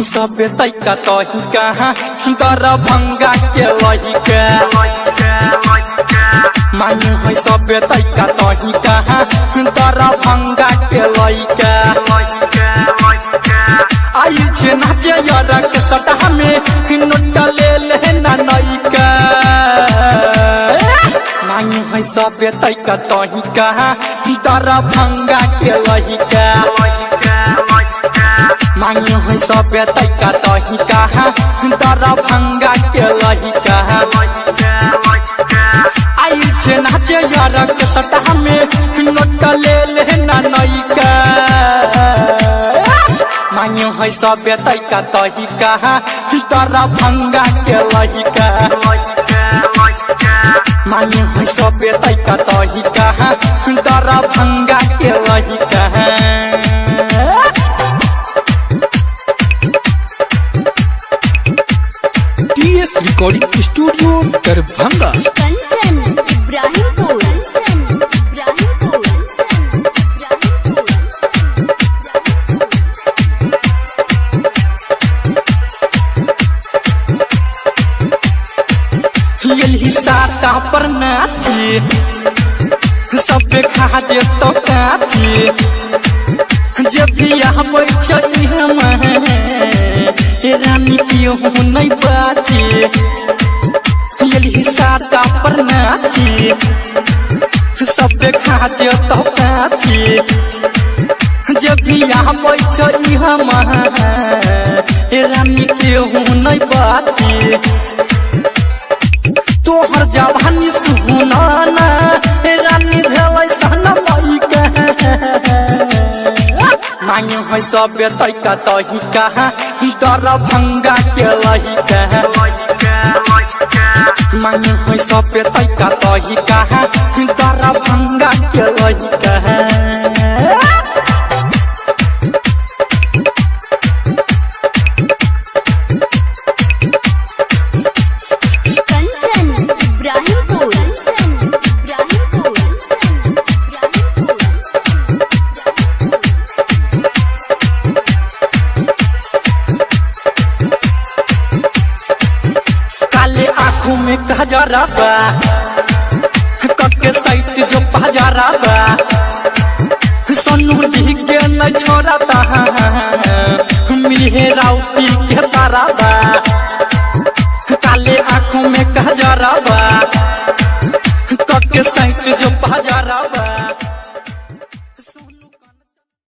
है सब तैका तही कहाँ दरभंगा के लहिका। मांग है सब तैका तही कहाँ दरभंगा के लहिका। आई छे नाचे यारक सटा में नोट ले ले ना नैका। मांग है सब तैका तही कहाँ दरभंगा के लहिका। मांग है सब तैका तही कहाँ दरभंगा के लहिका। आई छे नाचे यारक सटा में नोट ले ले ना नैका। मांग है सब तैका तही कहाँ दरभंगा के लहिका। मांग है सब तैका तही कहाँ दरभंगा के लहिका। TS recording studio Darbhanga. Kanchan Ibrahimpur. Kanchan Ibrahimpur. यही साटा पर नाची सब खा जे तो काची। जब भी आबै छै हम रानी क्यों नहीं बाची। यही साटा पर नाची सब खा जे तो काची। जब भी आबै छै हम रानी क्यों नहीं बाची। तोहर जवानी सुनाना रानी भेलै सनमैका। मांग है सब तैका तही कहाँ दरभंगा के लहिका। मांग है सब तैका तही कहाँ दरभंगा के लहिका। कंचन इब्राहिमपुर। कंचन इब्राहिमपुर। काले आँखों में कजरा बा कके साइट जो पजरा बा। सोनू के नहीं छोड़ता मिहे राउटी के तारा बा। काले आँखों में कजरा बा